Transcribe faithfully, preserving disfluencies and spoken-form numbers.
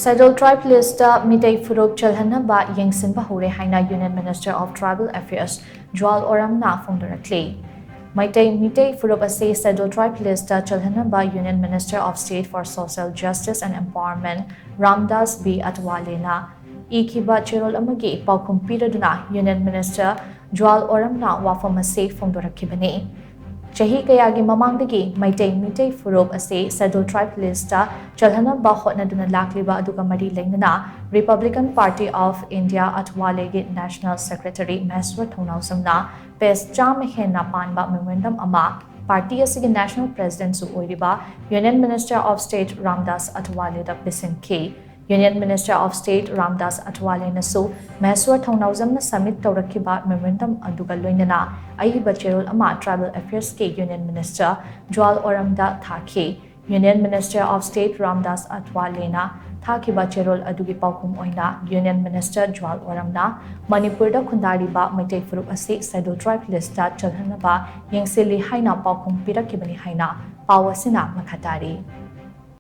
Scheduled Tribe List Meitei ꯐꯨꯔꯨꯞ ꯆꯜꯍꯟꯅꯕ ꯌꯦꯡꯁꯤꯟꯕ ꯍꯧꯔꯦ ꯍꯥꯏꯅ Union Minister of Tribal Affairs ꯖꯨꯋꯥꯜ ꯑꯣꯔꯝꯅ ꯐꯣꯡꯗꯣꯔꯛꯂꯤ꯫ Meitei Meitei ꯐꯨꯔꯨꯞ ꯑꯁꯤ Scheduled Tribe List ꯆꯜꯍꯟꯅꯕ Union Minister of State for Social Justice and Empowerment Ramdas B ꯑꯇꯋꯥꯂꯦꯅ ꯏꯈꯤꯕ ꯆꯦꯔꯣꯜ ꯑꯃꯒꯤ ꯄꯥꯎꯈꯨꯝ ꯄꯤꯔꯗꯨꯅ Union Minister ꯖꯨꯋꯥꯜ ꯑꯣꯔꯝꯅ ꯋꯥꯐꯝ ꯑꯁꯤ ꯐꯣꯡꯗꯣꯔꯛꯈꯤꯕꯅꯤ꯫ ꯆꯍꯤ ꯀꯌꯥꯒꯤ ꯃꯃꯥꯡꯗꯒꯤ ꯃꯩꯇꯩ ꯃꯤꯇꯩ ꯐꯨꯔꯨꯞ ꯑꯁꯤ Scheduled Tribe List ꯆꯜꯍꯟꯅꯕ ꯍꯣꯠꯅꯗꯨꯅ ꯂꯥꯛꯂꯤꯕ ꯑꯗꯨꯒ ꯃꯔꯤ ꯂꯩꯅꯅ Republican Party of India ꯑꯇꯋꯥꯂꯦꯒꯤ National Secretary ꯃꯍꯦꯁ꯭ꯋꯔ ꯊꯧꯅꯥꯎꯖꯝꯅ page ꯆꯥꯝꯃ ꯍꯦꯟꯅ ꯄꯥꯟꯕ memorandum ꯑꯃ party ꯑꯁꯤꯒꯤ National Presidentꯁꯨ ꯑꯣꯏꯔꯤꯕ Union Minister of State Ramdas ꯑꯇꯋꯥꯂꯦꯗ ꯄꯤꯁꯤꯟꯈꯤ꯫ Union Minister of State Ramdas ꯑꯇꯋꯥꯂꯦꯅꯁꯨ ꯃꯍꯦꯁ꯭ꯋꯔ ꯊꯧꯅꯥꯎꯖꯝꯅ submit ꯇꯧꯔꯛꯈꯤꯕ memorandum ꯑꯗꯨꯒ ꯂꯣꯏꯅꯅ ꯑꯏꯕ ꯆꯦꯔꯣꯜ ꯑꯃ Tribal Affairsꯀꯤ Union Minister ꯖꯨꯋꯥꯜ ꯑꯣꯔꯝꯗ ꯊꯥꯈꯤ꯫ Union Minister of State Ramdas ꯑꯇꯋꯥꯂꯦꯅ ꯊꯥꯈꯤꯕ ꯆꯦꯔꯣꯜ ꯑꯗꯨꯒꯤ ꯄꯥꯎꯈꯨꯝ ꯑꯣꯏꯅ Union Minister ꯖꯨꯋꯥꯜ ꯑꯣꯔꯝꯅ ꯃꯅꯤꯄꯨꯔꯗ ꯈꯨꯟꯗꯥꯔꯤꯕ ꯃꯩꯇꯩ ꯐꯨꯔꯨꯞ ꯑꯁꯤ Scheduled Tribe List ꯆꯜꯍꯟꯅꯕ ꯌꯦꯡꯁꯤꯜꯂꯤ ꯍꯥꯏꯅ ꯄꯥꯎꯈꯨꯝ ꯄꯤꯔꯛꯈꯤꯕꯅꯤ ꯍꯥꯏꯅ ꯄꯥꯎ ꯑꯁꯤꯅ ꯃꯈꯥ ꯇꯥꯔꯤ꯫